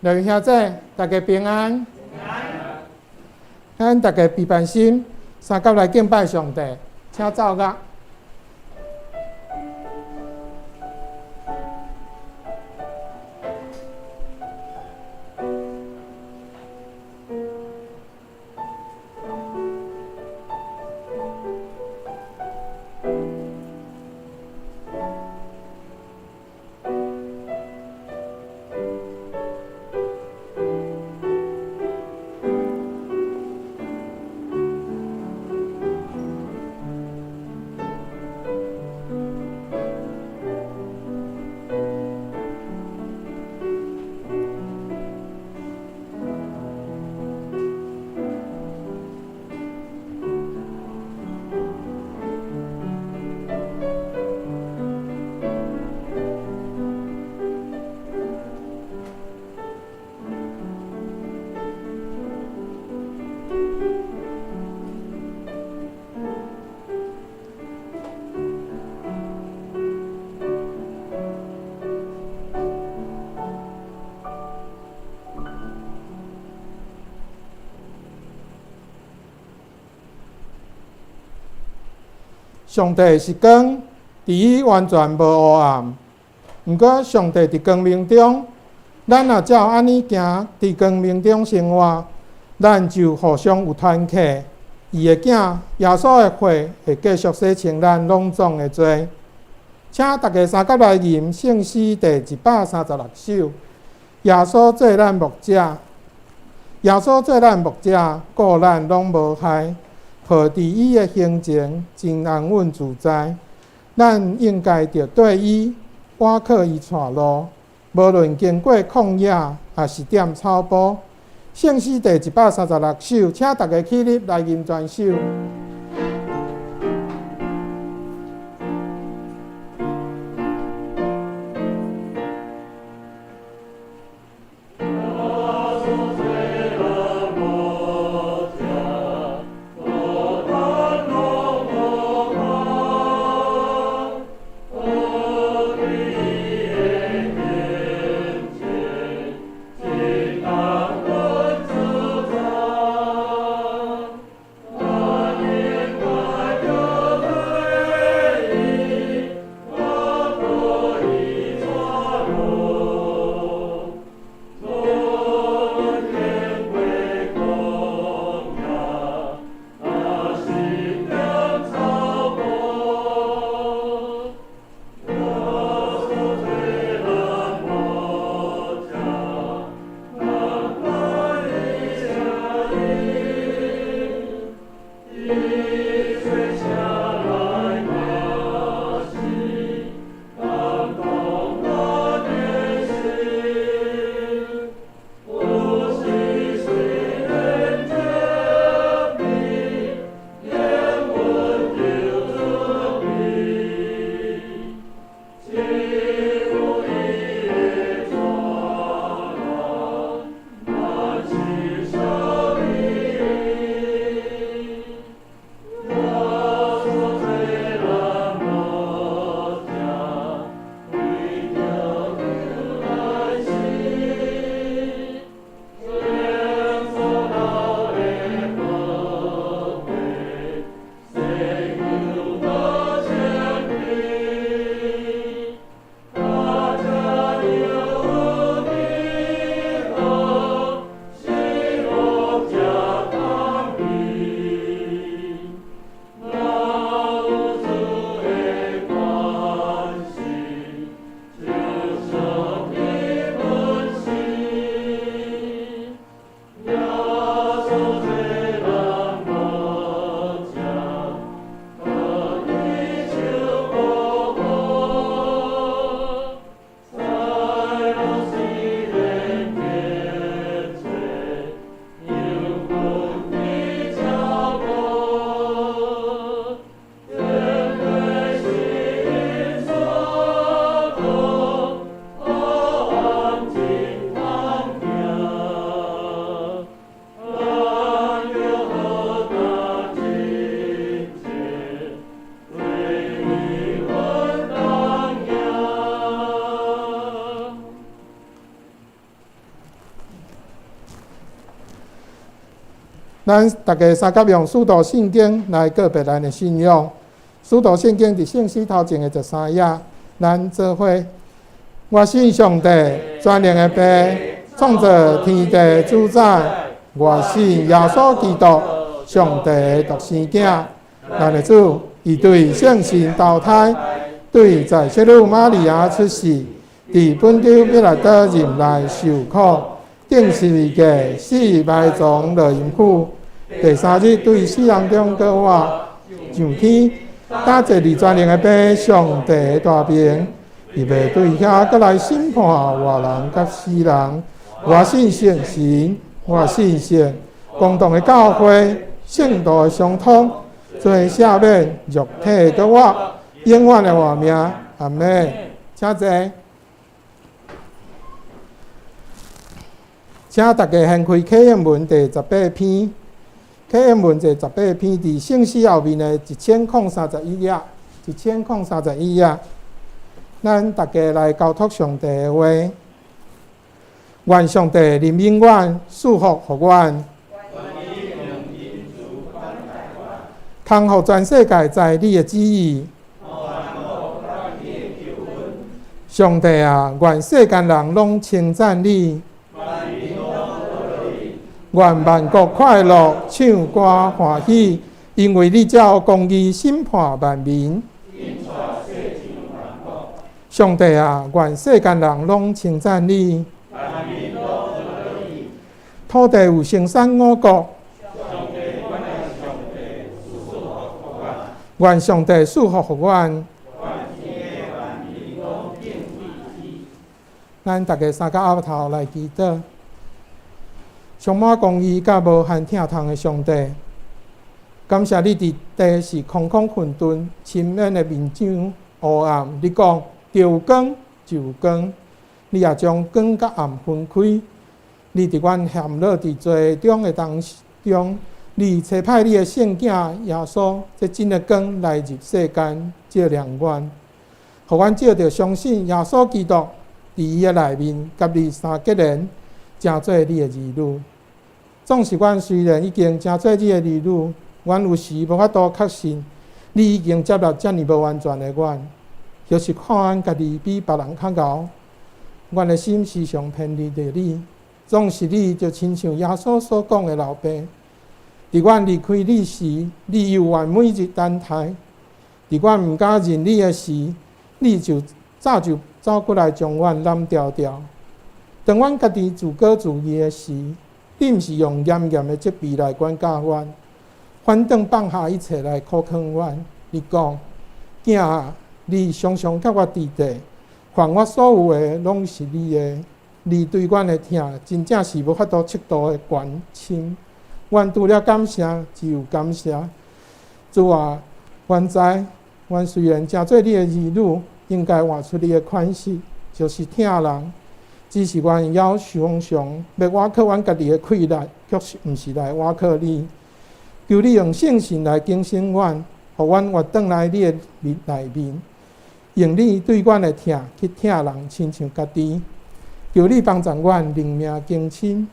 兩位兄姐，大家平安。咱大家備辦心，三甲來敬拜上帝，請奏樂。上帝是光，佇伊完全無黑暗。毋過，上帝佇光明中，咱若照按呢行，佇光明中生活，咱就互相有團契。伊的囝耶穌的血會繼續洗清咱攏總的罪。請大家三甲來吟聖詩第136首。耶穌做咱牧者，耶穌做咱牧者，顧咱攏無害。抱佇伊的胸前，真安穩自在。咱應該著綴伊，倚靠伊帶路。無論經過曠野，抑是踮草埔。聖詩第136首，請大家起立來吟全首。咱逐家相佮用使徒信經來告白咱的信仰。使徒信經佇聖詩頭前的13頁，咱做伙。我信上帝，全能的父，創造天地主宰。我信耶穌基督，上帝的獨生囝，咱的主，伊對聖神投胎，對在聖女瑪利亞出世，佇本丟彼拉多忍耐受苦，釘十字架，死埋葬落陰府，第三日對死人中復活，上天，搭坐佇全能的父上帝的大爿，伊欲對遐閣來審判活人佮死人。我信聖神，我信聖公同的教會，聖徒的相通，罪赦免，肉體復活，永遠的活命。阿們。請坐。請大家掀開啟應文第18篇，啟應文第18篇佇聖詩後面的1031頁，1031頁，咱大家來交託上帝的話。願上帝憐憫阮，賜福予阮，通予全世界知你的旨意。上帝啊，願世間人攏稱讚你。願萬國快樂，唱歌歡喜，因為你照公義審判萬民。上帝啊，願世間人攏稱讚你。土地有生產五穀。願上帝賜福予阮。咱逐家相佮僫頭來祈禱。充滿公義佮無限疼痛的上帝，感謝你佇地是空空混沌、深淵的面上烏暗。你講著光就有光，你也將光佮暗分開。你佇阮陷落佇罪中的當中，你差派你的聖囝耶穌，這真的光來入世間，照亮阮，予阮藉著相信耶穌基督，佇伊的內面，佮你相結連，成做你的兒女。總是阮雖然已經成做你的兒女，阮有時無法度確信你已經接納遮爾無完全的阮，抑是看阮家己比別人較𠢕，阮的心時常偏離著你。總是你就親像耶穌所講的老爸，佇阮離開你時，你猶原每日等待；佇阮毋敢認你的時，你就早就走過來將阮攬牢牢。當阮家己自高自義的時，你毋是用嚴嚴的責備來管教阮，反轉放下一切來苦勸阮。你講，囝啊，你常常佮我佇佇，凡我所有的攏是你的。你對阮的疼，真正是無法度測度的懸深。阮除了感謝，只有感謝。主啊，阮知，阮雖然成做你的兒女，應該活出你的款式，就是疼人。只是阮猶常常欲倚靠阮家己的氣力，卻是毋是來倚靠你。求你用聖神來更新阮，予阮活轉來你的內面，用你對阮的疼去疼人，親像家己。求你幫助阮靈命更新，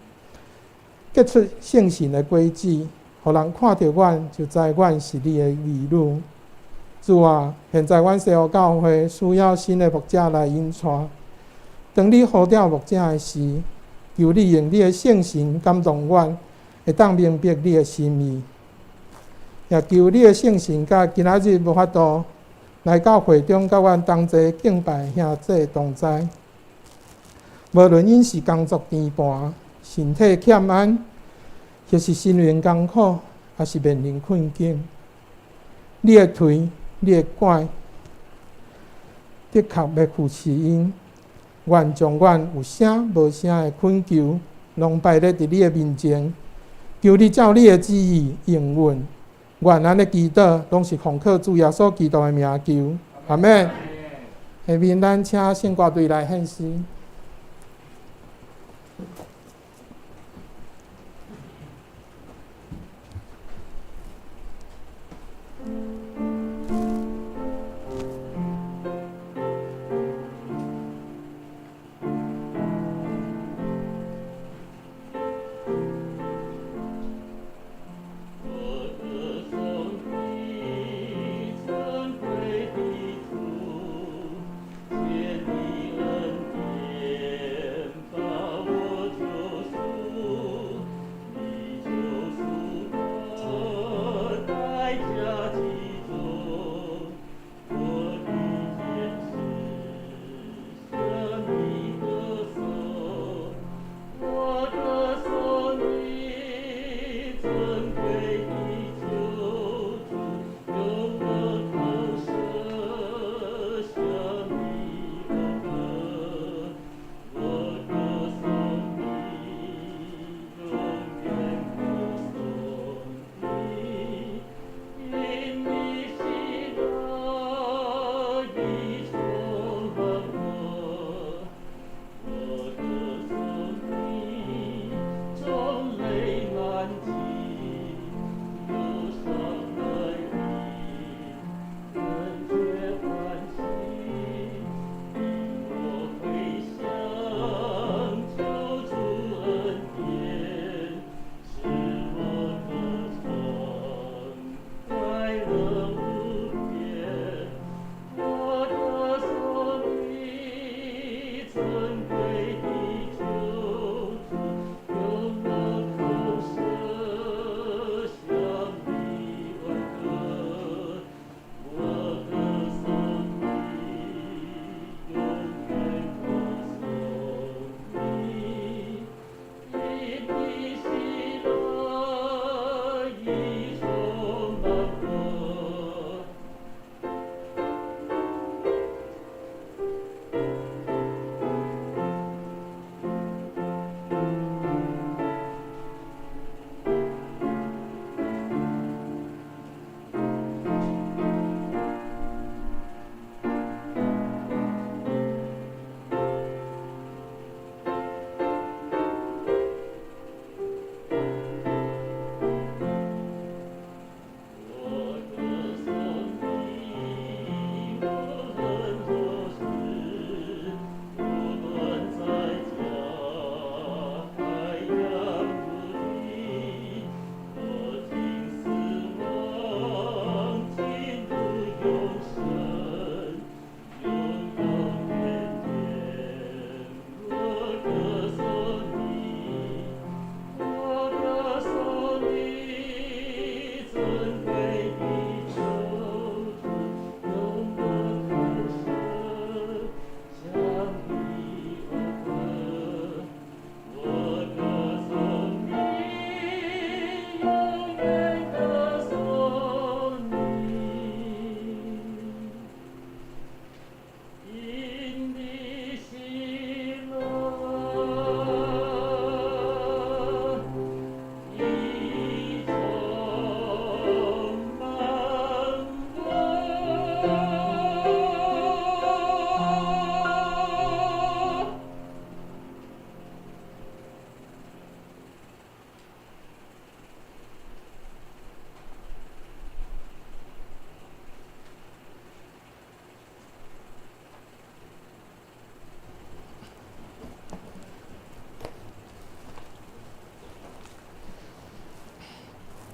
結出聖神的果子，予人看著阮就知阮是你的兒女。主啊，現在阮西湖教會需要新的牧者來引帶。當你呼召牧者的時，求你用你的聖神感動阮，會當明白你的心意。也求你的聖神佮今仔日無法度來到會中，佮阮同齊敬拜兄弟同在。無論𪜶是工作顛簸、身體欠安，抑是心靈艱苦，抑是面臨困境，你的槌、你的拐，的確欲扶持𪜶。願將阮有聲無聲的懇求，攏擺列佇你的面前，求你照你的旨意應允。願咱的祈禱，攏是奉靠主耶穌基督的名求，阿們。下面咱請聖歌隊來獻詩。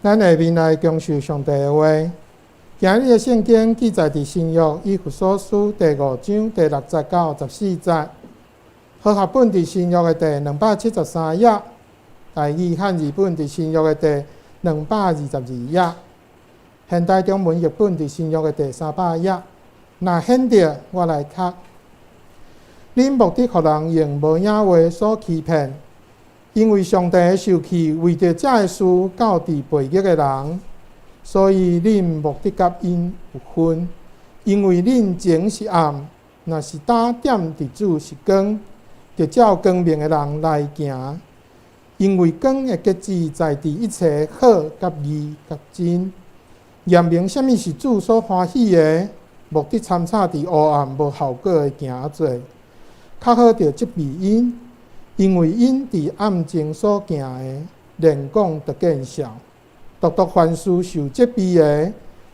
咱下面來享受上帝的話。今日的聖經記載佇新約以弗所書第五章第六節到十四節，和合本佇新約的第273頁，台語漢字本佇新約的第222頁，現代中文譯本佇新約的第300頁。若顯著，我來讀。恁莫得予人用無影話所欺騙，因為上帝的受氣為著這个事降佇悖逆的人，所以恁莫得佮𪜶有份。因為恁前是暗，若是今踮佇主是光，著照光明的人來行。因為光的結子在佇一切好、佮義、佮真，驗明啥物是主所歡喜的，莫得參插佇黑暗無效果的行做。較好著責備𪜶，因為𪜶佇暗中所行的，連講都見笑。獨獨凡事受責備的，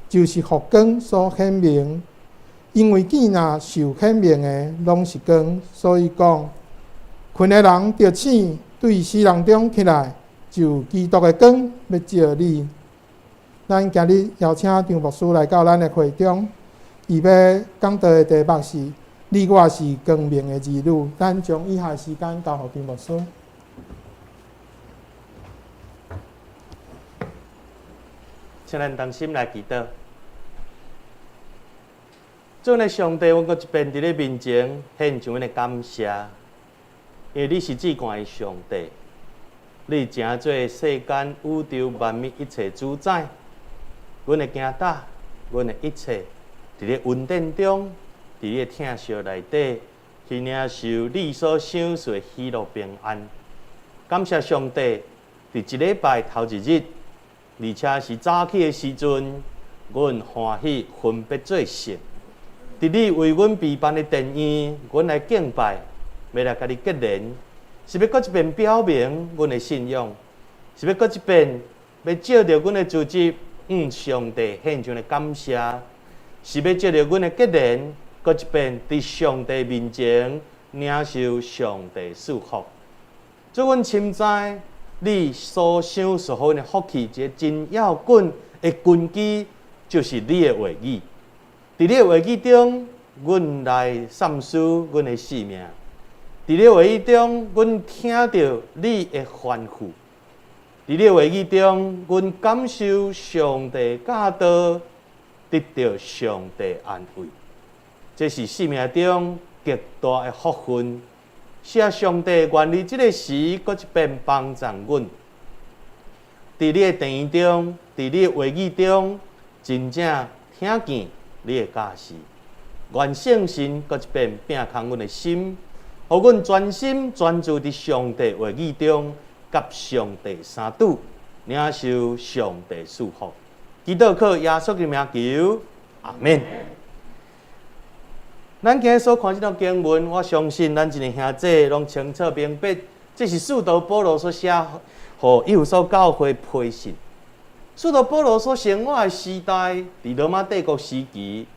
就是予光所顯明。因為見若受顯明的，攏是光，所以講，睏的人著醒，對死人中起來，就有基督的光欲照你。咱今日邀請張牧師來到咱的會中，伊欲講道的題目是：你我是光明的兒女，咱將以下時間交予張牧師。請咱同心來祈禱。主的上帝，阮閣一遍佇你面前獻上阮的感謝，因為你是至懸的上帝，你成做世間宇宙萬物一切主宰，阮的行踏，阮的一切，佇你恩典中。佇你的疼惜內底，去領受你所賞賜的喜樂平安。感謝上帝，佇這禮拜頭一日，而且是早起的時陣，阮歡喜分別做聖。佇你為阮備辦的殿院，阮來敬拜，欲來共你結連，是欲閣一遍表明阮的信仰，是欲閣一遍欲藉著阮的組織，向上帝獻上的感謝，是欲藉著阮的結連。閣一遍佇上帝面前領受上帝賜福。主，阮深知你所賞賜予阮的福氣，一个真要緊的根基，就是你的話語。佇你的話語中，阮來散思阮的性命；佇你的話語中，阮聽著你的吩咐；佇你的話語中，阮感受上帝教導，得著上帝安慰。這是生命中極大的福分。謝上帝願意這个時閣一遍幫助阮，佇你的殿院中，佇你的話語中，真正聽見你的教示。願聖神閣一遍摒空阮的心，予阮專心專注佇上帝話語中，佮上帝相拄，領受上帝賜福。祈禱靠耶穌的名求，阿們。咱今日所看這段經文，我相信咱這个兄弟攏清楚明白，這是使徒保羅所寫予以弗所教會批信。使徒保羅所生活的時代，佇羅馬帝國時期，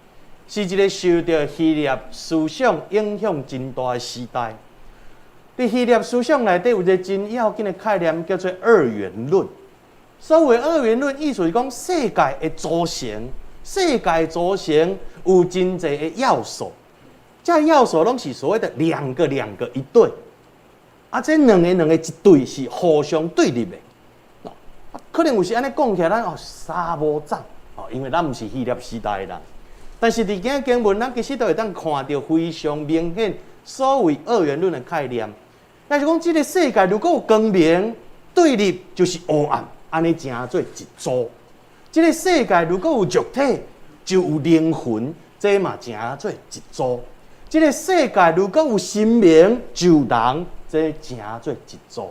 是一个受著希臘思想影響真大的時代。佇希臘思想內底有一个真要緊的概念，叫做二元論。所謂二元論，意思是講世界的組成，世界的組成有真濟的要素。這要素攏是所謂的兩個兩個一對，啊，這兩个兩个一對是互相對立的。可能有時按呢講起來，咱哦啥無總哦，因為咱毋是希臘時代的人。但是佇今仔經文，咱其實都會當看著非常明顯所謂二元論的概念。也是講，這个世界如果有光明對立，就是黑暗，按呢成做一組。這个世界如果有肉體，就有靈魂，這嘛成做一組。這个世界如果有神明，就有人，這成做一組。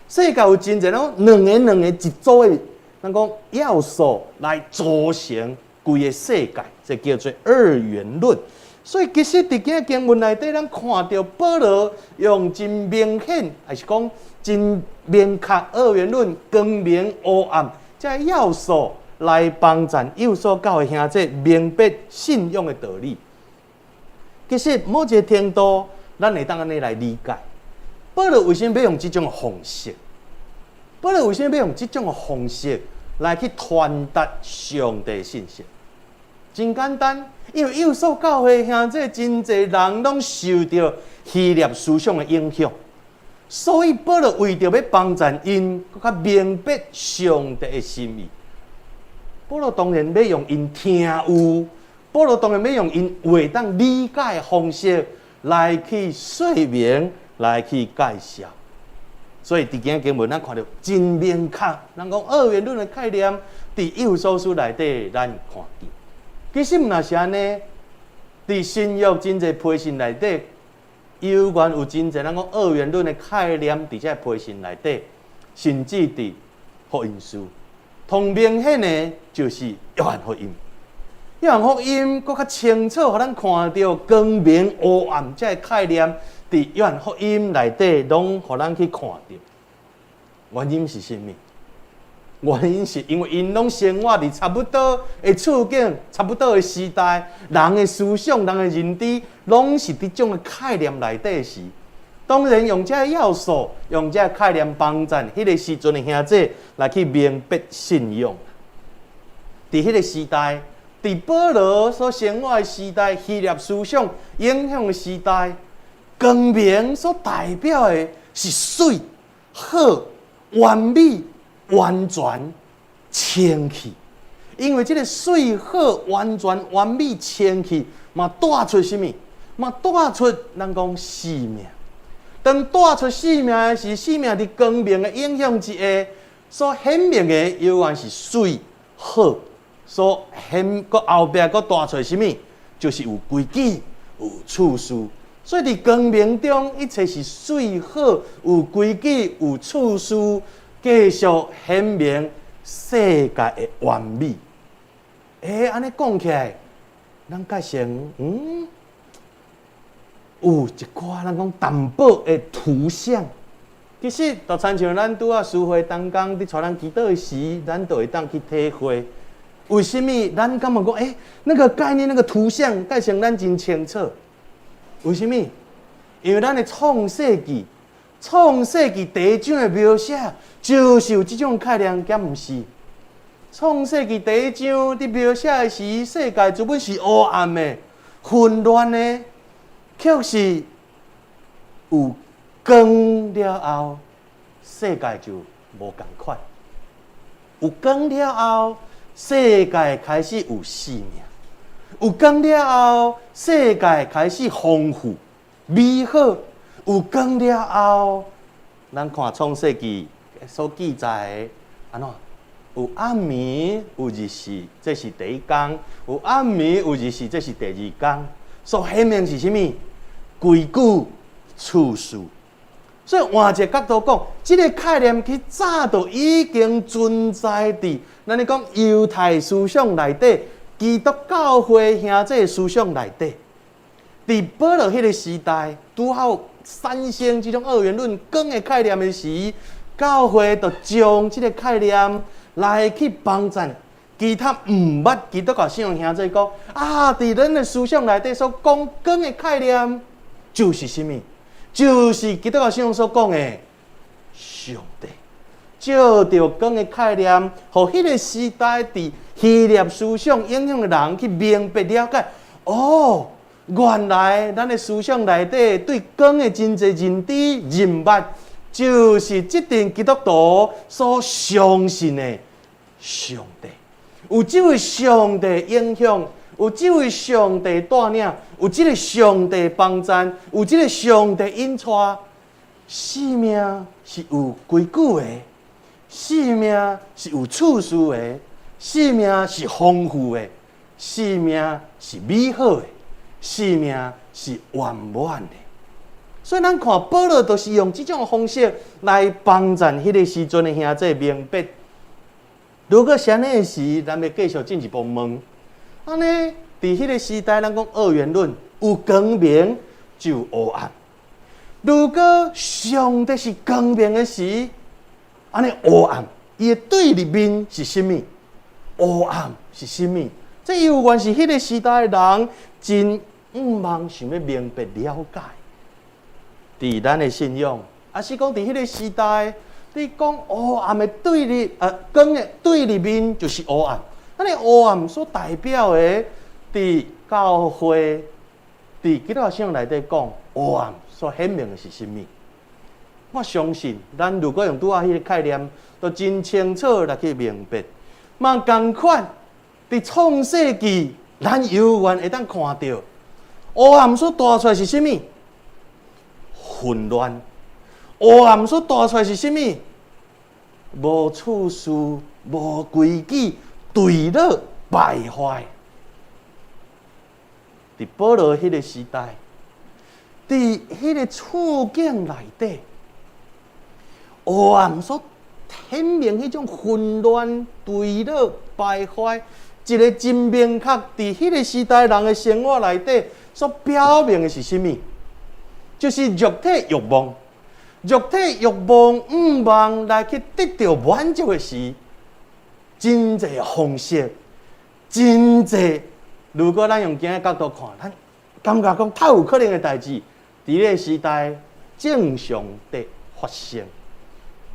世界有真濟攏兩个兩个一組的，咱講要素來組成規个世界，這叫做二元論。所以其實佇今經文內底，咱看著保羅用真明顯，抑是講真明確二元論光明黑暗這要素來幫助以弗所教會兄弟明白信仰的道理。其實某一个程度，咱會當按呢來理解，保羅為啥物欲用這種的方式？保羅為啥物欲用這種的方式來去傳達上帝信息。真簡單，因為以弗所教會兄弟真濟人攏受著希臘思想的影響，所以保羅為著欲幫贊𪜶，閣較明白上帝的心意。保羅當然欲用𪜶聽有，保羅當然欲用𪜶會當理解的方式來去說明，來去介紹。所以佇今仔經文，咱看著真明確。咱講二元論的概念，佇以弗所書內底，咱看見。其實毋若是按呢，佇新約真濟批信內底，猶原有真濟咱講二元論的概念，佇這批信內底，甚至佇福音書，同明顯的就是約翰福音。約翰福音閣較清楚，予咱看著光明烏暗這个概念，佇約翰福音內底，攏予咱去看著。原因是啥物？原因是因為𪜶攏生活佇差不多的處境、差不多的時代，人的思想、人的認知，攏是佇這種的概念內底時，當然用這个要素、用這个概念幫贊彼個時陣的兄弟來去明白信仰。佇彼個時代，佇保羅所生活的時代，希臘思想影響的時代，光明所代表的是媠、好、完美、完全、清氣，因為這个媠好、完全、完美、清氣，嘛帶出啥物？嘛帶出咱講生命。當帶出生命的時，生命佇光明的影響之下，所顯明的猶原是媠好，所顯閣後壁閣帶出啥物？就是有規矩、有次序。所以佇光明中，一切是媠好、有規矩、有次序。繼續顯明世界的完美。欸，按呢講起來，咱改成有一寡咱講淡薄的圖像。其實，就親像咱拄仔司會當工佇帶咱祈禱的時，咱就會當去體會，為啥物咱感覺講，欸，那個概念、那個圖像，改成咱真清楚。為啥物？因為咱的創世記。創世記第一章的描寫，就是有這種概念，敢毋是？創世記第一章佇描寫的時，世界原本是烏暗的、混亂的，卻是有光了後，世界就無仝款。有光了後，世界開始有生命；有光了後，世界開始豐富、美好。有光了後，咱看創世記所記載的，按怎？有暗暝，有日時，這是第一工；有暗暝，有日時，這是第二工。所顯明是啥物？規矩、次序。所以換一個角度講，這个概念其實早就已經存在佇咱咧講猶太思想內底，基督教會兄弟思想內底。佇保羅彼个時代，拄好產生這種二元論光的概念的時，教會就將這个概念來去幫贊其他毋捌基督教信仰兄弟講啊，佇咱的思想內底所講光的概念，就是啥物？就是基督教信仰所講的上帝。借著光的概念，予彼个時代佇希臘思想影響的人去明白了解。哦，原來咱的思想內底對光的真濟認知認捌，就是這陣基督徒所相信的上帝。有這位上帝影響，有這位上帝帶領，有這个上帝幫贊，有這个上帝引帶，生命是有規矩的，生命是有次序的，生命是豐富的，生命是美好的。生命是圓滿的，所以咱看保羅就是用這種方式來幫贊彼个時陣的兄弟明白。如果是按呢的時，咱欲繼續進一步問：按呢，佇彼個時代，咱講二元論，有光明就有黑暗。如果上帝是光明的時，按呢黑暗，伊的對立面是啥物？黑暗是啥物？這猶原是彼个時代的人真向望想欲明白了解。佇咱的信仰，抑是講佇彼个時代，你講黑暗的對立，光的對立面就是黑暗。咱的黑暗所代表的，佇教會，佇基督教信仰內底講，黑暗所顯明的是啥物？我相信，咱如果用拄仔彼个概念，都真清楚來去明白。嘛仝款，佇創世記，咱猶原會當看著，黑暗所帶出來是啥物？混亂。黑暗所帶出來是啥物？無次序、無規矩、墜落、敗壞。佇保羅彼个時代，佇彼个處境內底，黑暗所顯明彼種混亂、墜落、敗壞，一个真明確，佇彼个時代人的生活內底所表明的是啥物？就是肉體欲望，肉體欲望、向望來去得著滿足的時，真濟方式，真濟。如果咱用今仔角度看，咱感覺講較有可能的代誌，佇彼个時代正常地發生。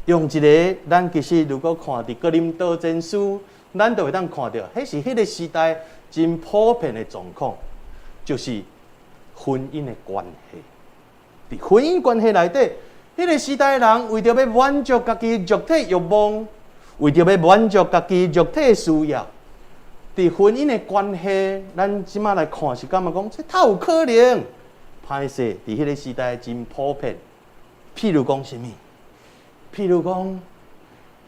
用一个，咱其實如果看佇哥林多前書，咱就會當看著，彼是彼个時代真普遍的狀況，就是婚姻的關係。佇婚姻關係內底，彼个時代人為著欲滿足家己肉體欲望，為著欲滿足家己肉體需要，佇婚姻的關係，咱這馬來看是感覺講，這較有可能。歹勢，佇彼个時代真普遍。譬如講啥物？譬如講，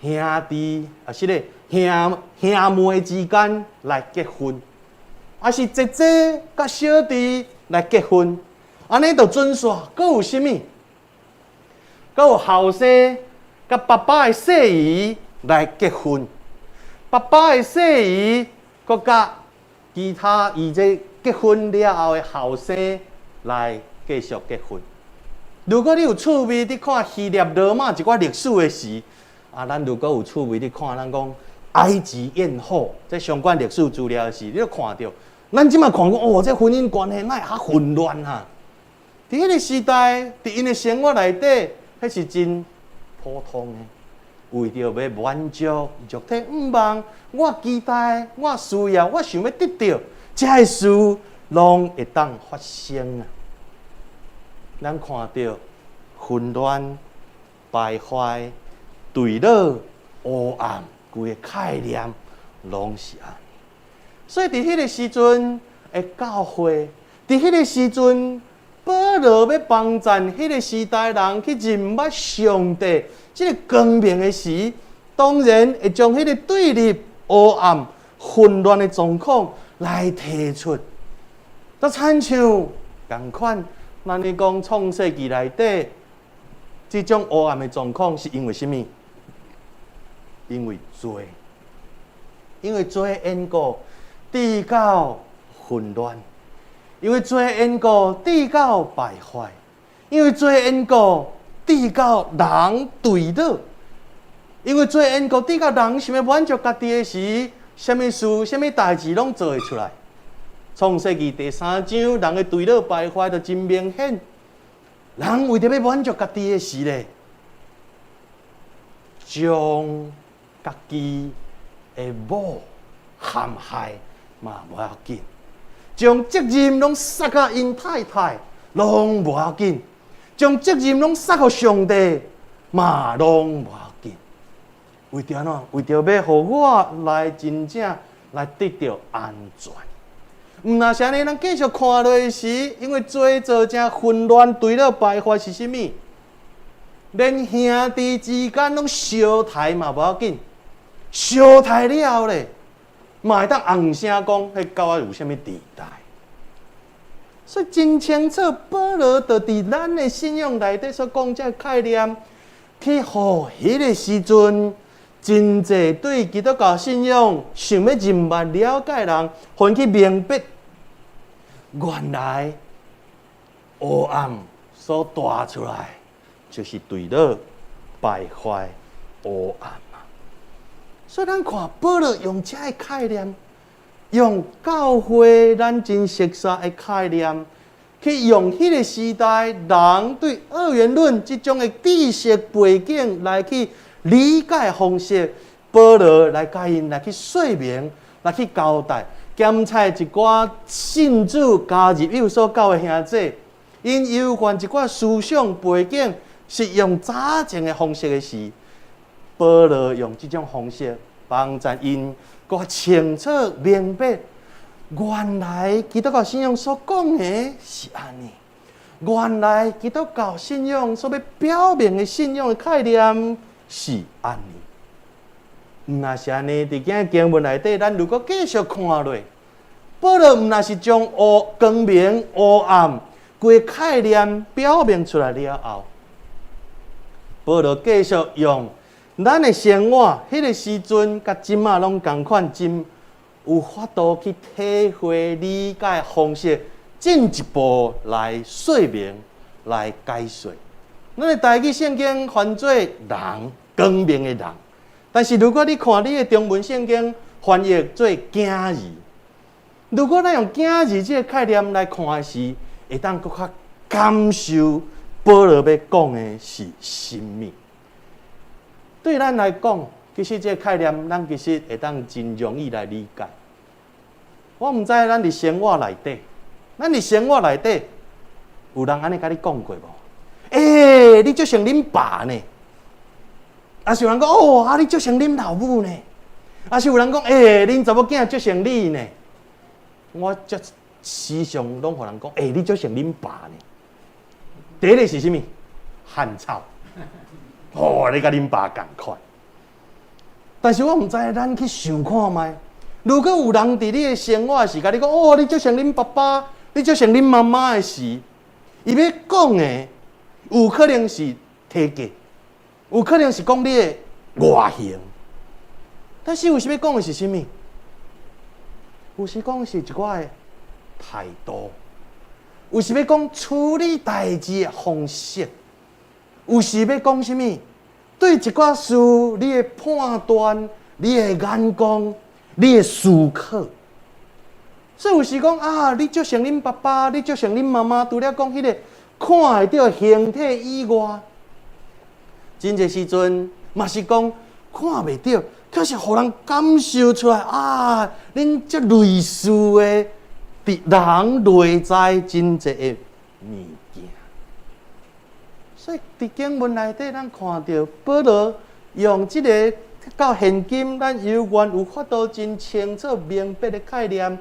兄弟啊，是咧兄兄妹之間來結婚，抑是姐姐佮小弟來結婚，按呢就準煞。閣有啥物？閣有後生佮爸爸的細姨來結婚，爸爸的細姨閣佮其他伊這結婚了後的後生來繼續結婚。如果你有趣味，你看希臘羅馬一寡歷史的時，啊，咱如果有趣味，你看咱講埃及豔後這相關歷史資料的時，你就看著，咱這馬看講，哦，這婚姻關係哪會較混亂啊？佇彼个時代，佇𪜶的生活內底，彼是真普通的。為著欲滿足肉體欲望，我期待，我需要，我想欲得著，這个事攏會當發生啊！咱看著混亂、敗壞、墜落、黑暗，規个概念攏是按呢。所以佇彼个時陣的教會，佇彼個時陣，保羅欲幫贊彼個時代人去認捌上帝，這个光明的時，當然會將彼個對立、黑暗、混亂的狀況來提出。就親像仝款，咱咧講創世記內底，這種黑暗的狀況是因為啥物？因為罪，因為罪緣故，致到混亂；因為罪緣故，致到敗壞；因為罪緣故，致到人墜落；因為罪緣故，致到人想欲滿足家己的時，啥物事、啥物代誌攏做會出來。創世記第三章，人的墜落敗壞就真明顯。人為著欲滿足家己的時咧，將家己的某陷害嘛無要緊，將責任攏捒予𪜶太太攏無要緊，將責任攏捒予上帝嘛攏無要緊。為著按怎？為著欲予我來真正來得著安全。毋若是按呢，咱繼續看落去時，因為罪造成混亂、墜落、敗壞是啥物？連兄弟之間攏相刣嘛無要緊，相刣了後咧，嘛會當尪聲講，彼佮我有啥物地帶？所以真清楚，保羅就佇咱的信仰內底所講這个概念，去予彼个時陣，真濟對基督教信仰想欲認捌了解人，予𪜶去明白，原來黑暗所帶出來就是墜落、敗壞、黑暗啊！所以咱看保羅用這个概念，用教會咱真熟悉的概念，去用彼个時代人對二元論這種的知識背景來去理解方式，保羅來共𪜶來去說明，來去交代，兼采一寡信主加入有所教的兄弟，𪜶有關一寡思想背景是用早前的方式的時，保羅用這種方式幫助𪜶閣較清楚明白。原來基督教信仰所講的是按呢，原來基督教信仰所欲表明的信仰的概念是按呢。毋若是按呢，佇今日經文內底，咱如果繼續看落，保羅毋若是將烏光明烏暗規个概念表明出來了後，保羅繼續用咱的生活，彼個時陣佮這馬攏仝款真有法度去體會理解方式，進一步來說明、來解說。咱的台語聖經翻做人，光明的人，但是如果你看你的中文聖經翻譯做囝兒，如果咱用囝兒這個概念來看的時，會當閣較感受保羅欲講的是啥物。對咱來講，其實這個概念，咱其實會當真容易來理解。我毋知咱佇生活內底，咱佇生活內底有人按呢共你講過無？欸，你足像恁爸呢？抑是有人講哦，啊，你足像恁老母呢？抑是有人講，欸，恁查某囝足像你呢？我足時常攏予人講，欸，你足像恁爸呢？第一个是啥物？漢草。哦，你佮恁爸仝款。但是我毋知咱去想看覓，如果有人佇你的生活時共你講，哦，你足像恁爸爸，你足像恁媽媽的時，伊欲講的有可能是體格，有可能是講你的外形，但是有時欲講的是啥物？有時講的是一寡的態度，有時欲講處理代誌的方式，有時欲講啥物？對一寡事，你的判斷、你的眼光、你的思考。所以有時講啊，你足像恁爸爸，你足像恁媽媽，除了講彼個看會著形體以外，真濟時陣嘛是講看袂著，卻是予人感受出來啊，恁這類似的佇人內在真濟的物件。所以佇經文內底，咱看著保羅用這个到現今，咱猶原有法度真清楚明白的概念，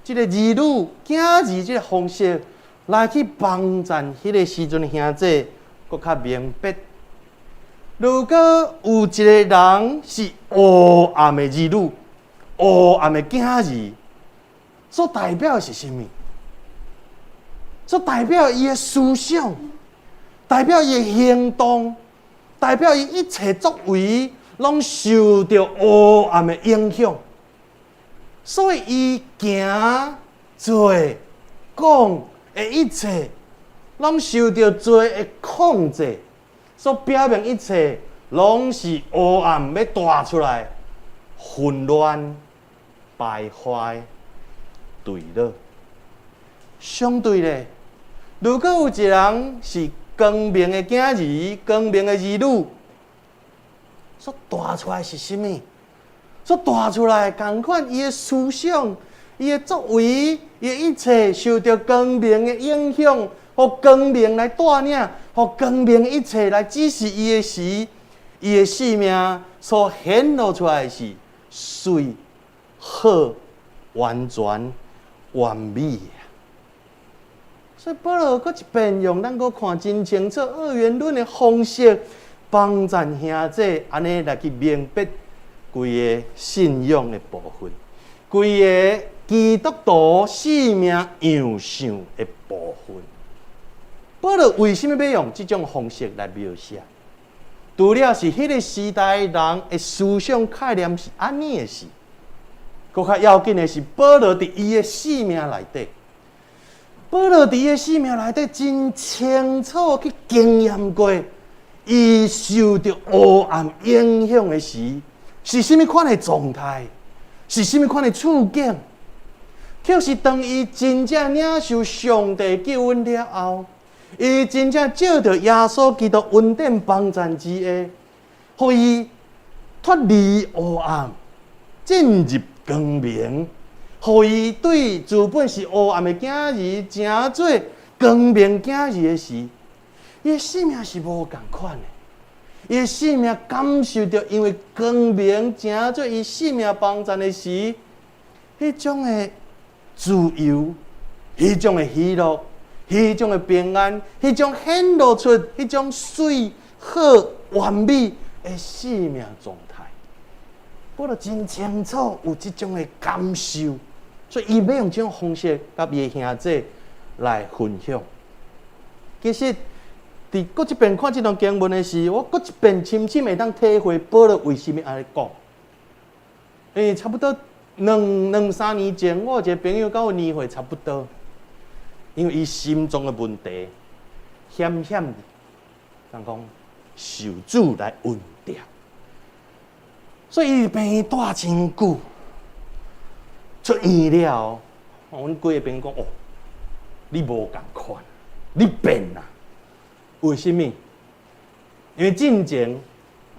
這个兒女囝兒這个方式來去幫助彼个時陣的兄弟，閣較明白。如果有一个人是黑暗的兒女，黑暗的囝兒，所代表的是啥物？所代表伊的思想，代表伊的行動，代表伊一切作為，攏受著黑暗的影響。所以伊行、做、講的一切，攏受著罪的控制，所表明一切攏是黑暗欲帶出來，混亂、敗壞、墜落。相對咧，如果有一個人是光明的囝兒、光明的兒女，所帶出來是啥物？所帶出來仝款，伊的思想、伊的作為、伊的一切，受著光明的影響，予光明來帶領，予光明一切來指示伊的時，伊的生命所顯露出來的是媠、好、完全、完美的。所以保羅閣一遍用咱閣看真清楚二元論的方式，幫助兄弟按呢來去明白規个信仰的部分，規个基督徒生命樣相的部分。保羅為啥物欲用這種方式來描寫？除了是彼个時代人的思想概念是按呢的時，閣較要緊的是保羅佇伊的生命內底。保羅佇伊的生命內底真清楚去經驗過，伊受著黑暗影響的時，是啥物款的狀態，是啥物款的處境。卻是當伊真正領受上帝救恩了後，伊真正藉著耶穌基督恩典幫贊之下，予伊脫離黑暗，進入光明，予伊對自本是黑暗的囝兒，成做光明囝兒的時，伊的生命是無仝款的。伊的生命感受著，因為光明成做伊生命幫贊的時，彼種的自由，彼種的喜樂，彼種的平安，彼種顯露出彼種媠好完美的生命狀態。保羅真清楚有這種的感受，所以伊欲用這種方式佮伊的兄弟來分享。其實，佇閣一遍看這段經文的時，我閣一遍深深會當體會保羅為啥物按呢講。因為差不多兩三年前，我有一個朋友佮我年歲差不多，因為伊心臟的問題，險險人講受主來恩典，所以伊病院蹛真久，出院了，阮幾个朋友講：哦，你無仝款，你變啦。為啥物？因為進前，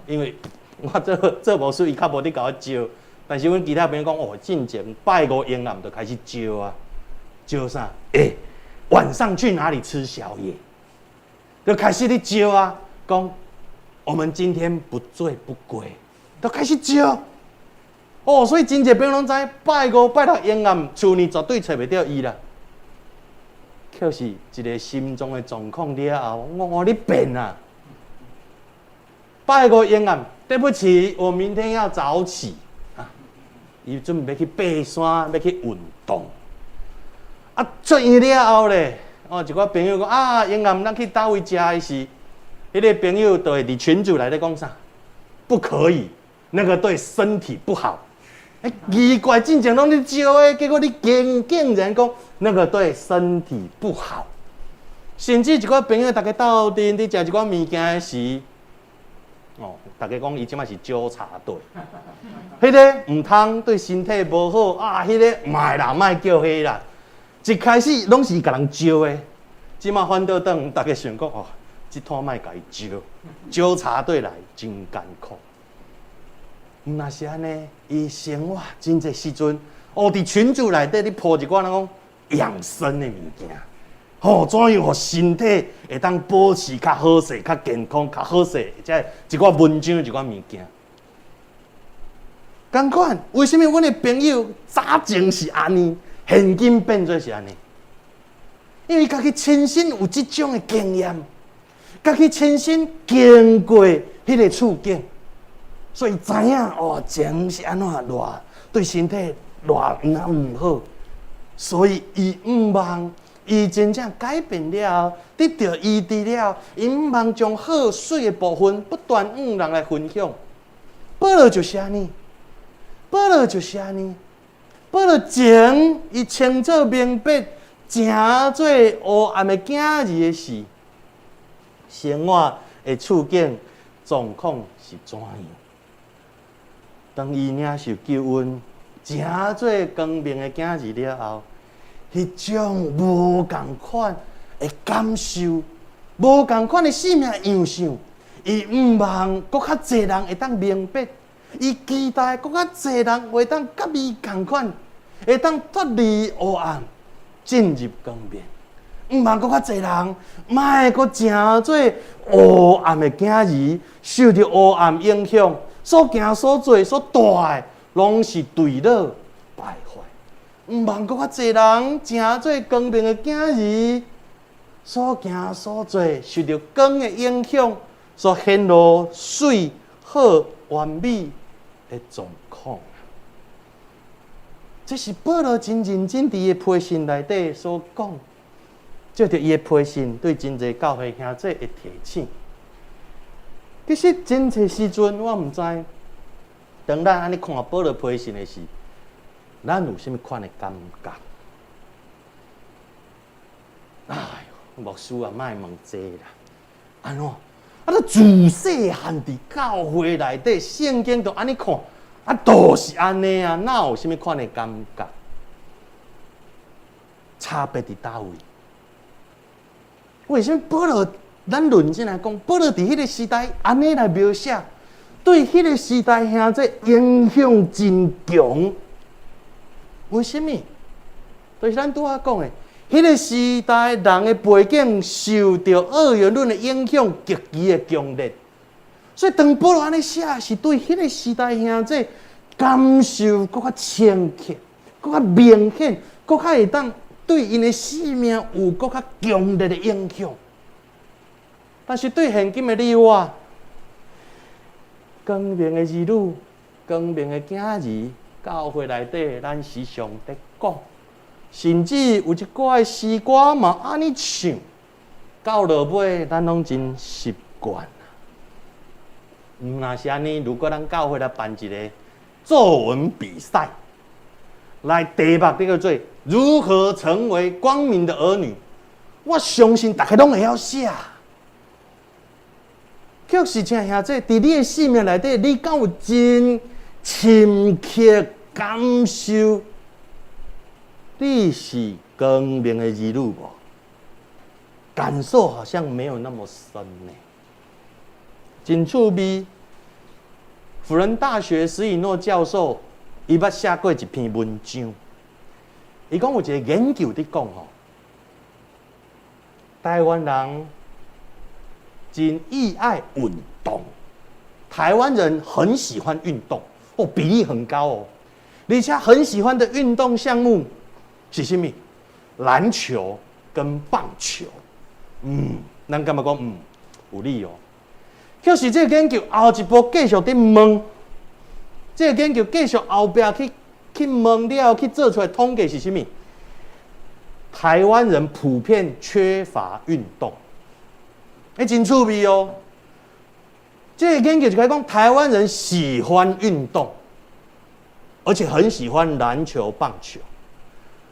因為我做做牧師，伊較無咧共我招，但是阮其他朋友講，哦，進前拜五暝暗就開始招啊，招啥？欸，晚上去哪裡吃宵夜？就開始咧招啊，講我們今天不醉不歸，就開始招。哦，所以真濟朋友攏知，拜五拜六暝暗，厝裡絕對揣袂著伊啦。卻是一个心臟的狀況了後，我講你變啊！拜五暝暗，對不起，我明天要早起啊！伊準備去爬山，欲去運動。啊，出院了後咧，哦，一寡朋友講啊，暝暗咱去佗位食的時，彼個朋友就會佇群組內底講啥？不可以，那個對身體不好。欸，奇怪，進前攏咧招的，結果你竟然講那個對身體不好。甚至一寡朋友，逐家鬥陣佇食一寡物件的時，哦，逐家講伊這馬是糾察隊，彼个毋通對身體無好啊，彼个莫啦，莫叫彼啦。一開始攏是共人招的，這馬反倒轉，逐家想講哦，這攤莫共伊招，糾察隊來真艱苦。毋若是按呢，伊生活真濟時陣，哦，佇群組內底咧鋪一寡人講養生的物件，吼，怎樣予身體會當保持較好勢、較健康、較好勢，這一寡文章一寡物件。仝款，為啥物阮的朋友早前是按呢，現今變做是按呢？因為家己親身有這種的經驗，家己親身經過彼个處境。所以知影哦，情是按怎偌對身體偌毋好，所以伊毋望伊真正改變了，得著醫治了，伊毋望將好媠的部分不斷向人來分享。保羅就是按呢，保羅就是按呢，保羅前伊清楚明白，成做黑暗的囝兒的時，生活的處境狀況是怎樣？當伊領受救恩，成做光明的囝兒了後，彼種無仝款的感受，無仝款的生命樣式，伊毋望閣較濟人會當明白，伊期待閣較濟人會當佮伊仝款，會當脫離黑暗，進入光明。毋望閣較濟人，莫閣成做黑暗的囝兒，受著黑暗影響。所行所做所帶的，攏是墜落敗壞。毋望閣較濟人成做光明的囝兒，所行所做受著光的影響，所顯露媠好完美的狀況。這是保羅真認真佇伊的批信內底所講，藉著伊的批信對真濟教會兄弟的提醒。其實真濟時陣，我毋知，當咱按呢看保羅批信的時，咱有啥物款的感覺？哎喲，牧師啊，莫問這啦，按怎？啊，都自細漢佇教會內底，聖經都按呢看，啊，都是按呢啊，哪有啥物款的感覺？差別佇佗位？為什麼保羅？咱論真來講，保羅佇彼個時代按呢來描寫，對彼個時代兄弟影響真強。為什麼？就是咱拄仔講的，彼個時代人的背景受著二元論的影響極其的強烈，所以當保羅按呢寫，是對彼個時代兄弟感受閣較深刻、閣較明顯、閣較會當對𪜶的生命有閣較強烈的影響。但是對現今的你我，光明的兒女、光明的囝兒，教會內底，咱時常佇講，甚至有一寡的詩歌嘛按呢唱，到落尾咱攏真習慣。毋若是按呢，如果咱教會來辦一個作文比賽，來題目這個做如何成為光明的兒女，我相信逐家攏會曉寫。卻是親兄弟，佇你的生命內底，你敢有真深刻感受？你是光明的兒女無？感受好像沒有那麼深呢。真趣味，輔仁大學史以諾教授，伊捌寫過一篇文章。伊講有一個研究佇講吼，台灣人真喜愛運動，台灣人很喜歡運動，哦，比例很高哦，而且很喜歡的運動項目是啥物？籃球跟棒球。咱感覺講，有理哦。可是這個研究後一步繼續佇問，這個研究繼續後壁去問了，去做出來統計是啥物？台灣人普遍缺乏運動。欸，真趣味哦！這個研究就開講，台灣人喜歡運動，而且很喜歡籃球、棒球。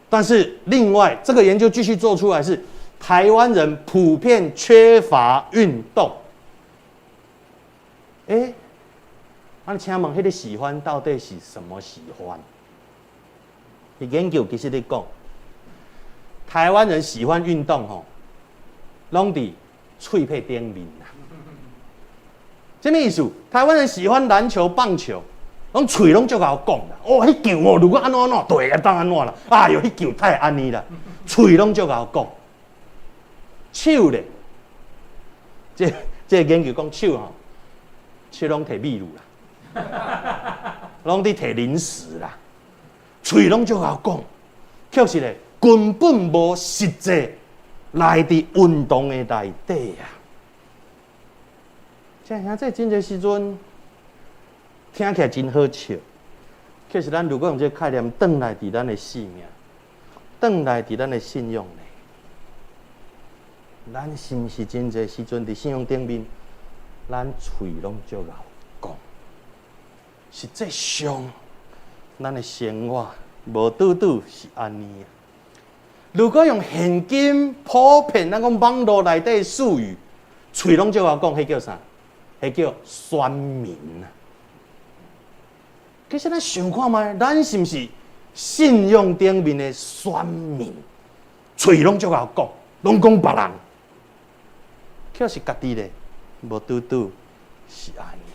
但是另外，這個研究繼續做出來是，台灣人普遍缺乏運動。欸，啊，請問，彼個喜歡到底是什麼喜歡？研究其實咧講，台灣人喜歡運動吼，攏佇喙皮頂面啦。啥物意思？台灣人喜歡籃球、棒球，攏喙攏足𠢕講啦。哦，彼球哦，如果按怎按怎，就會當按怎啦。哎喲，彼球太按呢啦，喙攏足𠢕講。手咧，這個研究講手吼，手攏提秘魯啦，攏佇提零食啦，喙攏足𠢕講，卻是咧根本無實際來佇運動的內底啊！這兄這真濟時陣聽起來真好笑，其實咱如果用這個概念轉來佇咱的生命，轉來佇咱的信仰內，咱是毋是真濟時陣佇信仰頂面，咱喙攏足𠢕講，實際上咱的生活無拄拄是按呢啊。如果用現今普遍咱講網路內底術語，喙攏足𠢕講，彼叫啥？彼叫酸民啊。其實咱想看覓，咱是毋是信仰頂面的酸民？喙攏足𠢕講，攏講別人，卻是家己咧，無拄拄是按呢。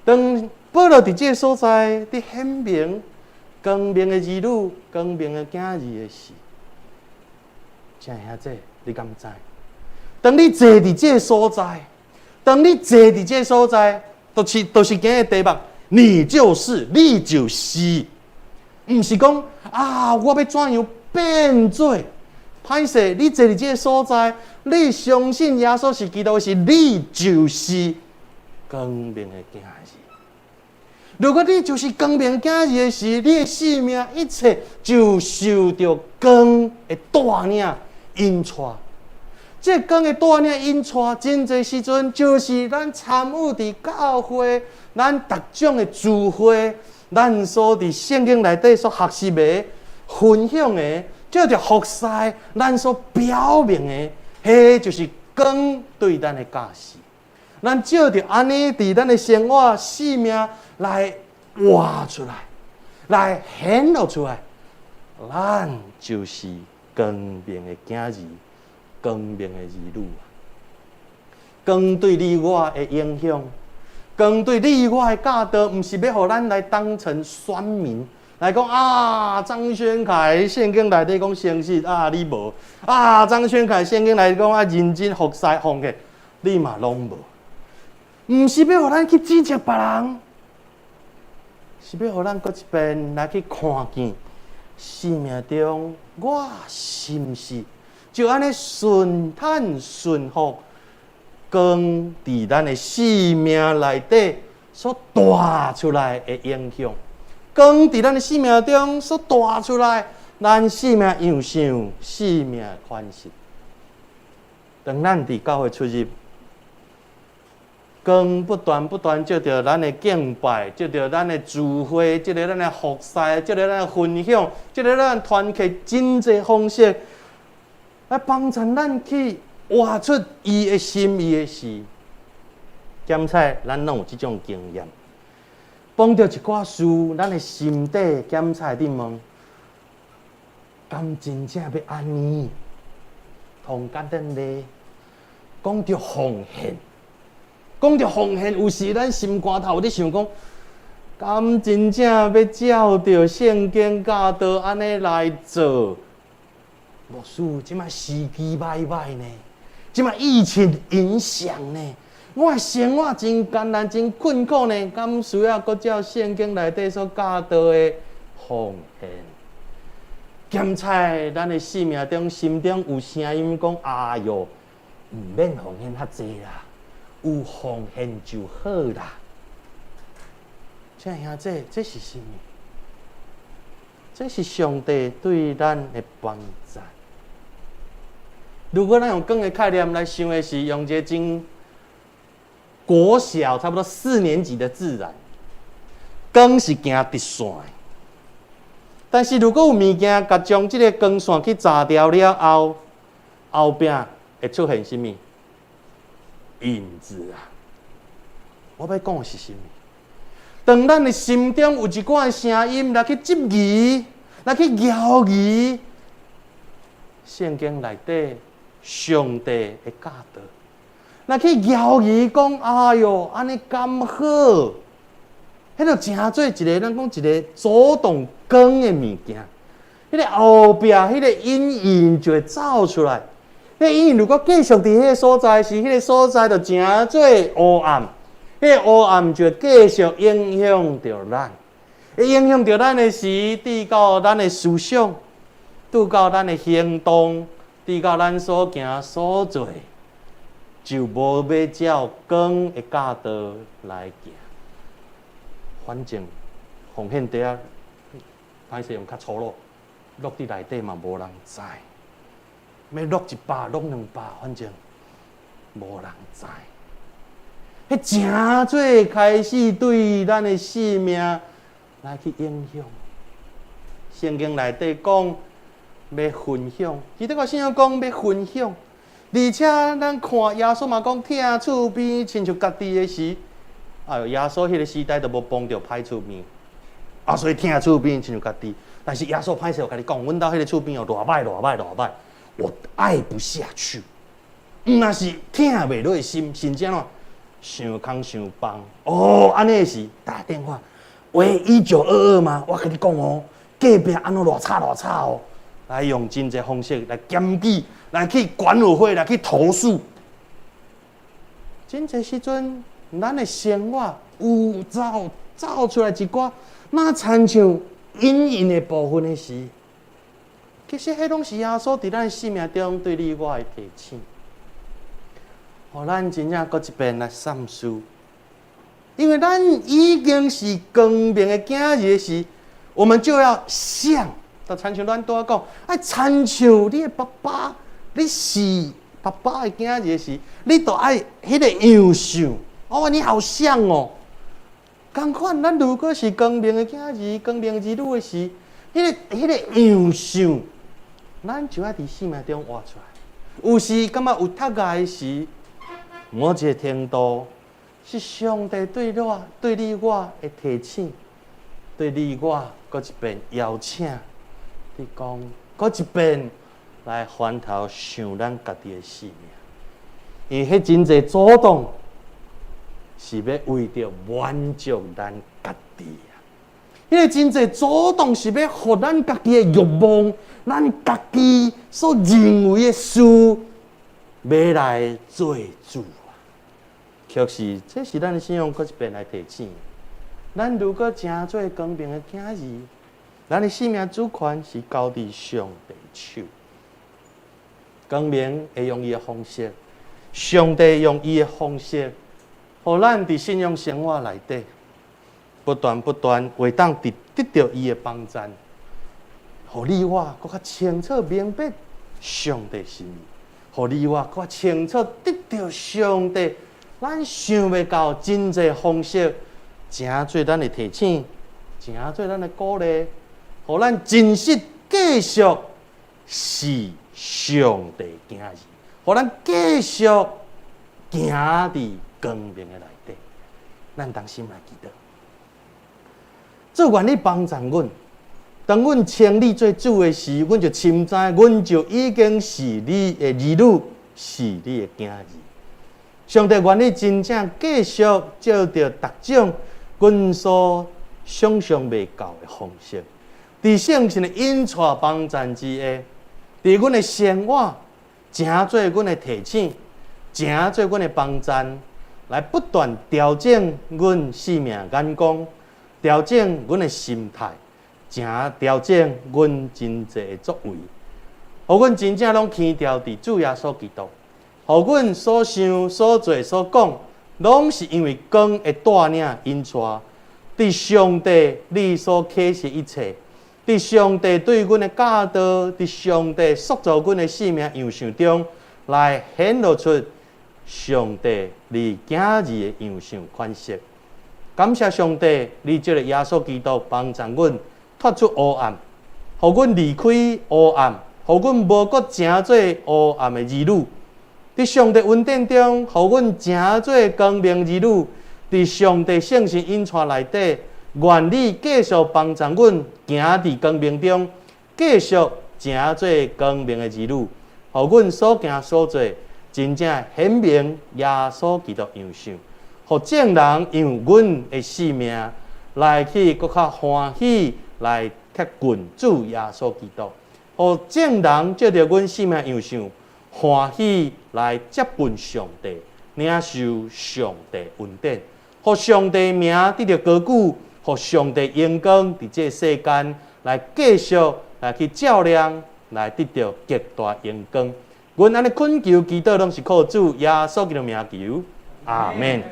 當保羅佇這個所在，佇顯明光明的兒女、光明的囝兒的時，親兄弟，你敢知？當你坐佇這個所在，當你坐佇這個所在，就是今日題目，你就是，你就是，毋是講啊，我欲怎樣變做？歹勢，你坐佇這個所在，你相信耶穌是基督時，你就是光明的囝兒。如果你就是光明囝兒的時，你的生命一切就受著光的帶領引帶。這個光的帶領引帶，真濟時陣就是咱參與佇教會，咱逐種的聚會，咱所佇聖經內底所學習的、分享的，藉著服侍，咱所表明的，彼就是光對咱的教示。咱藉著按呢，佇咱的生活、生命來活出來，來顯露出來。咱就是光明的囝兒，光明的兒女啊！光對你我的影響，光對你我的教導，毋是欲予咱來當成選民來講啊。張宣凱聖經內底講誠實啊，你無啊。張宣凱聖經內底講啊，認真服侍奉獻，你嘛攏無。毋是欲予咱去指責別人，是欲予咱閣一遍來去看見生命中，我是毋是就按呢順坦順服？光佇咱的生命內底所帶出來的影響，光佇咱的生命中所帶出來，咱生命樣式、生命款式。當咱佇教會出入，光不斷不斷藉著咱的敬拜，藉著咱的聚會，藉著咱的服侍，藉著咱的分享，藉著咱團契，真濟方式來幫助咱去活出伊的心意的時，檢測咱攏有這種經驗。碰著一寡事，咱的心底檢測佇問：敢真正欲按呢？同簡單咧，講著奉獻，講著奉獻，有時咱心肝頭咧想講，敢真正欲照著聖經教導按呢來做？牧師，這擺時機䆀䆀呢？這擺疫情影響呢？我的生活真艱難，真困苦呢，敢需要閣照聖經內底所教導的奉獻？檢測咱的生命中、心中有聲音講：哎喲，毋免奉獻較濟啦，有奉獻就好啦。親愛兄弟，這是啥物？這是上帝對咱的幫助。如果咱用光的概念來想的是，用一個真國小差不多四年級的自然，光是行直線的。但是如果有物件共將這个光線去閘掉了後，後壁會出現啥物？影子啊！我欲講的是啥物？當咱的心中有一寡的聲音來去質疑，來去搖疑，聖經內底上帝的教導，來去搖疑講，哎喲，按呢敢好？彼就成做一个，咱講一个阻擋光的物件。彼个後壁，彼个陰影就會走出來。彼个陰影如果繼續佇彼个所在時，彼个所在就成做黑暗。彼个黑暗就會繼續影響著咱，會影響著咱的時，直到咱的思想，直到咱的行動，直到咱所行所做，就無欲照光的教導來行。反正奉獻袋仔，歹勢用較粗魯，落佇內底嘛無人知。欲落100，落200，反正無人知。彼誠做開始對咱的生命來去影響。聖經內底講欲分享，基督教信仰講欲分享，而且咱看耶穌嘛講疼厝邊親像家己的時，哎喲，耶穌彼个時代都無碰著歹厝邊，啊，所以疼厝邊親像家己。但是耶穌歹勢，我共你講，阮兜彼个厝邊哦，偌歹偌歹偌歹，我愛不下去。毋若是疼袂落心，甚至按怎傷空傷重哦，按呢時打電話，喂，1922嗎？我共你講哦，隔壁按怎偌吵偌吵哦，來用真濟方式來檢舉，來去管委會來去投訴。真濟時陣，咱的生活有走走出來一寡，若親像陰影的部分的時，其實彼攏是耶穌佇咱生命中對你我的提醒，予咱真正閣一遍來三思，因為咱已經是光明的囝兒時，我們就要像，就親像咱拄仔講，愛親像你的爸爸，你是爸爸的囝兒時，你就愛彼个樣式。哦，你好像哦，仝款，咱如果是光明的囝兒、光明兒女的時，彼个樣式，咱就愛佇生命中活出來。有時感覺有讀的時，某一个程度是上帝對我、對你我的提醒，對你我閣一遍邀請，佇你講，閣一遍來翻頭想咱家己的性命，因為彼真濟阻擋是欲為著滿足咱家己啊！彼个真濟阻擋是欲予咱家己的欲望，咱家己所認為的事，欲來做主啊！確實，這是咱的信仰閣一遍來提醒。咱如果成做光明的囝兒，咱的性命主權是交佇上帝手。光明會用伊的方式，上帝用伊的方式，予咱佇信仰生活內底，不斷不斷會當佇得著伊的幫贊，予你我閣較清楚明白上帝心意，予你我閣較清楚得著上帝，咱想袂到真濟方式，成做咱的提醒，成做咱的鼓勵，予咱真實繼續是上帝囝兒，予咱繼續行佇光明的內底。咱同心來祈禱，主願你幫助阮。當阮稱你做主的時，阮就深知，阮就已經是你的兒女，是你的囝兒。上帝願你真正繼續藉著逐種阮所想像袂到的方式，佇聖神的引帶幫贊之下，佇阮的生活，成做阮的提醒，成做阮的幫贊，來不斷調整阮性命眼光，調整阮的心態，成調整阮真濟的作為，予阮真正攏牽牢佇主耶穌基督，予阮所想、所做、所講，攏是因為光的帶領引帶，佇上帝你所啟示一切，佇上帝對阮的教導，佇上帝塑造阮的生命樣式中，來顯露出上帝你囝兒的樣式款式。感謝上帝，你藉著耶穌基督幫助阮脫出黑暗，予阮離開黑暗，予阮無閣成做黑暗的兒女。佇上帝恩典中，予阮成做光明兒女。佇上帝聖神引帶內底，願你繼續幫助阮行佇光明中，繼續成做光明的兒女，予阮所行所做，真正顯明耶穌基督樣式，予眾人因為阮的生命來去閣較歡喜來貼近主耶穌基督，予眾人藉著阮生命樣式歡喜來接近上帝，領受上帝恩典，予上帝名得著高舉，予上帝榮光佇這世間來繼續來去照亮，來得著極大榮光。阮按呢懇求祈禱，攏是靠主耶穌基督名求，阿們。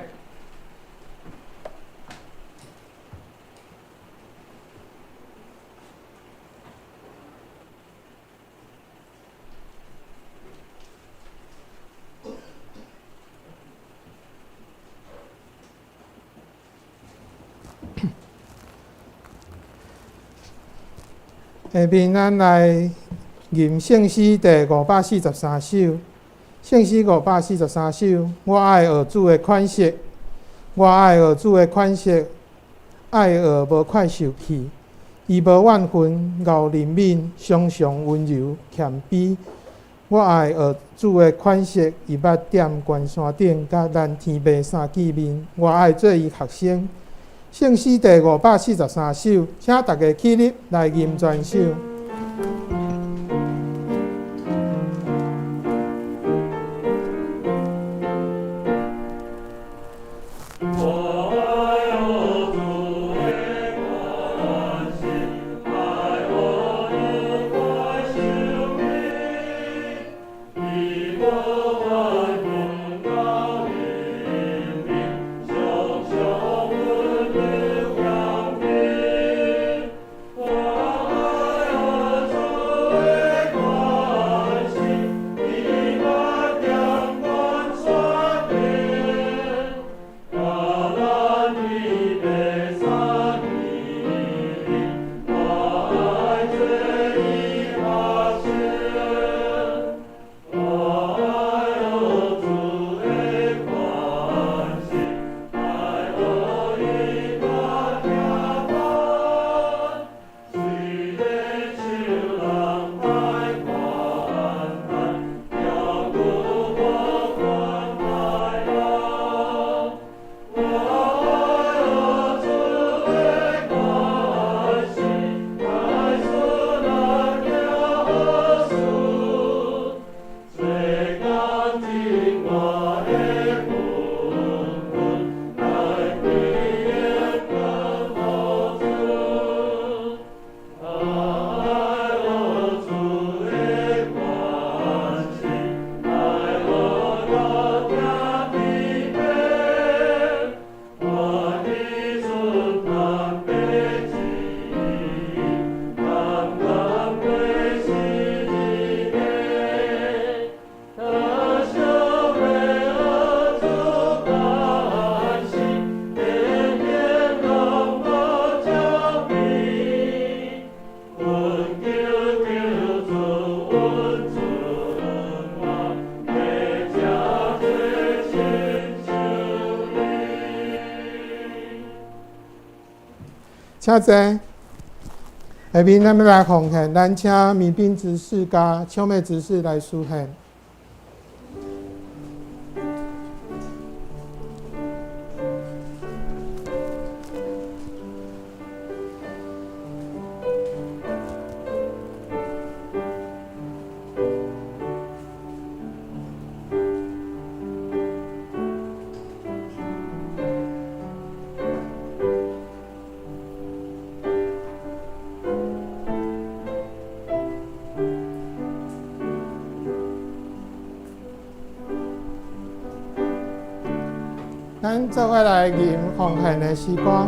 下面咱來吟聖詩第543首，聖詩543首，我愛學主的款式，我愛學主的款式，愛學無快受氣，伊無怨恨，厚憐憫，常常溫柔謙卑。我愛學主的款式，伊捌踮懸山頂，佮咱天父相見面。我愛做伊學生。聖詩第543首，請大家起立來吟全首。請坐。下面咱欲來奉獻，咱請民兵執事佮秋妹執事來司獻。咱做伙來吟奉獻的詩歌。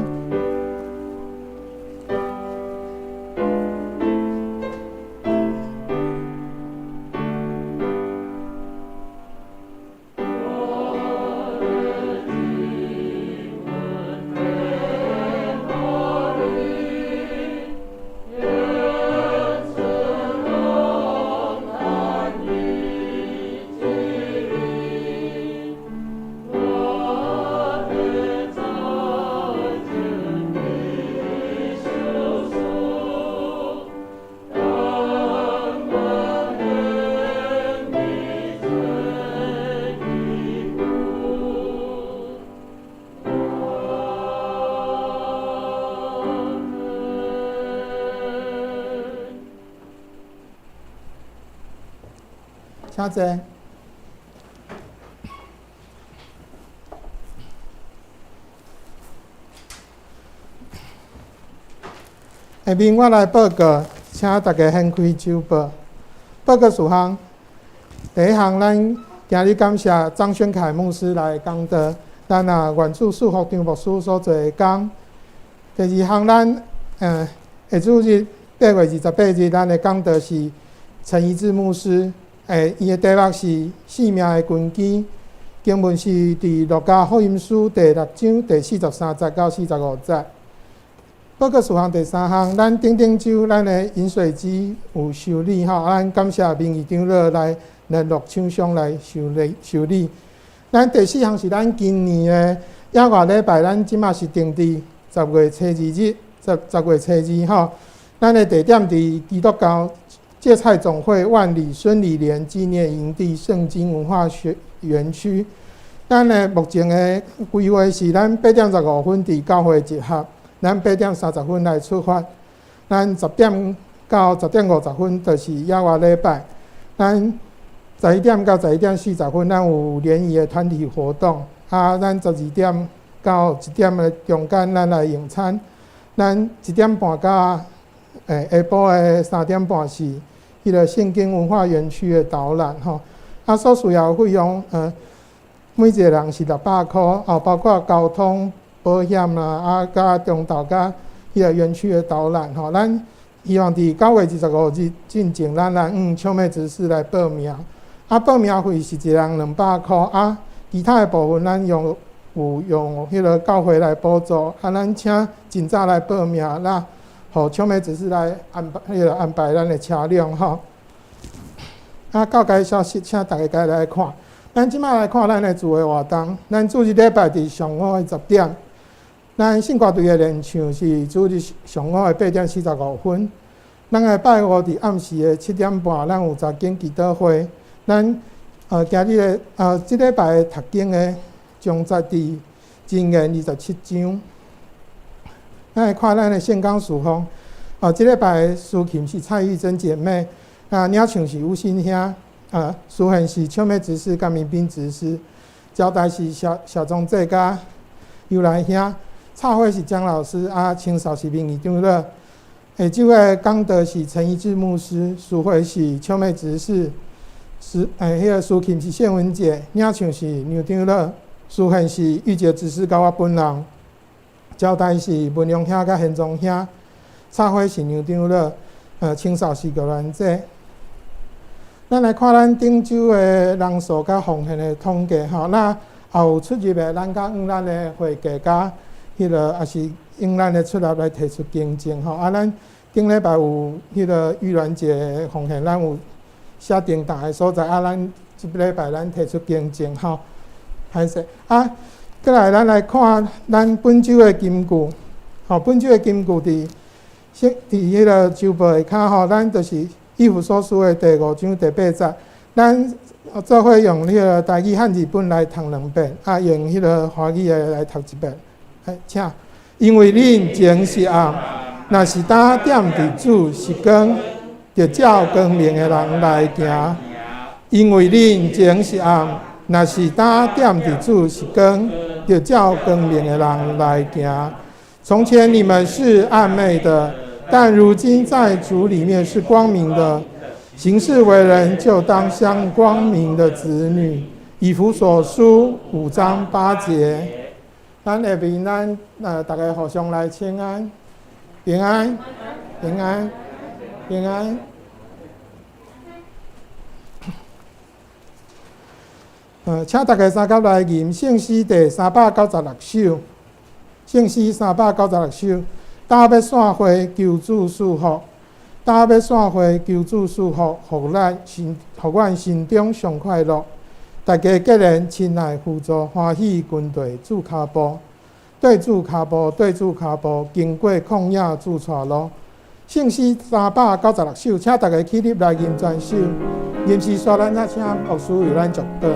請坐。下面我來報告，請大家掀開週報。報告事項，第一項，咱今日感謝張宣凱牧師來講道，咱也願主賜福張牧師所做的工。第二項，咱下主日8月28日，咱的講道是陳一智牧師。伊的題目是生命的根基，經文是佇路加福音書第六章第43節到45節。報告事項第三項，咱頂頂週咱的飲水機有修理吼，咱感謝名譽長老來聯絡廠商來修理修理。咱第四項是咱今年的野外禮拜，咱這馬是定佇10月初二日，十月初二吼。咱的地點佇基督教芥菜種會萬里孫理蓮紀念營地聖經文化學園區。咱的目前的規劃是，咱8點15分佇教會集合，咱8點30分來出發，咱10點到10點50分就是野外禮拜，咱11點到11點40分，咱有聯誼的團體活動。啊，咱12點到1點的中間，咱來用餐。咱1點半到下晡的3點半是彼个聖經文化園區的導覽吼。啊，所需要的費用，每一個人是600箍，哦，包括交通、保險啦，啊，佮中晝佮彼个園區的導覽吼。咱希望佇9月25日進前，咱來向秋妹執事來報名。啊，報名費是一人200箍，啊，其他的部分咱用有用彼个教會來補助。啊，咱請盡早來報名啦。予秋妹執事來安排，彼个安排咱的車輛吼。啊，教會消息，請大家共來看。咱這馬來看咱的聚會活動。咱主日禮拜佇上午的10點，咱聖歌隊的練唱是主日上午的8點45分。咱的拜五佇暗時的7點半，咱有查經祈禱會。咱今日的這禮拜的讀經的章節佇箴言27章。咱來看咱的聖工事奉，哦，這禮拜的司琴是蔡玉珍姐妹，啊，領唱是吳新兄，啊，司獻是秋妹執事佮民兵執事，招待是小小莊姐佮尤來兄，插花是江老師，啊，清掃是名譽長老。下晝的講道是陳一智牧師，司會是秋妹執事，司彼个司琴是謝文姐，領唱是梁長老，司獻是玉潔執事佮我本人。招待是文良兄佮賢宗兄，插花是梁長老，清掃是玉蘭姐。咱來看咱頂週的人數佮奉獻的統計吼，那也有出入的，咱佮用咱的會計佮彼个，也是用咱的出入來提出更正吼。啊，咱頂禮拜有彼个玉蘭姐的奉獻，咱有寫訂單的所在，啊，咱這禮拜咱提出更正吼。歹勢啊！閣來，咱來看咱本週的金句，吼，本周的金句佇聖佇彼个周報下跤吼，咱就是以弗所書的第五章第八節，咱做伙用彼个台語漢字本來讀兩遍，啊，用彼个華語的來讀一遍。來，請。因為恁前是暗，若是今踮佇主是光，就照光明的人來行。因為恁前是暗，若是今踮佇主是光，就照光明的人來行。從前你們是暗昧的，但如今在主裡面是光明的。行事為人就當像光明的子女。以弗所書五章八節。咱下面咱逐家互相來請安，平安，平安，平安。請大家三甲來吟聖詩第396首，聖詩三百九十六首。今欲散會求主賜福，今欲散會求主賜福，予咱心，予阮心中上快樂。大家結連親愛扶助，歡喜跟隨主跤步，對主跤步，對主跤步，經過曠野主帶路。聖詩396首，請大家起立來吟全首。吟詩煞咱再請牧師為咱祝禱。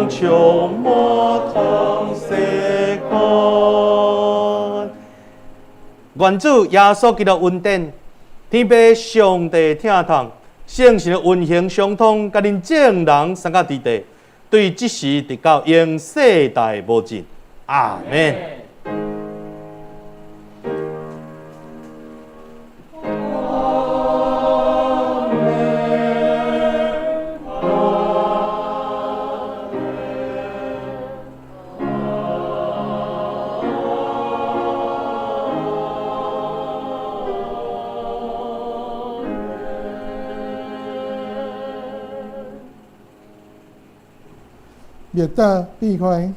充滿同世間。願主耶穌基督恩典，天父上帝疼痛，聖神的運行相通，佮恁眾人三甲佇地，對這時直到永世代無盡。阿們。默禱閉會。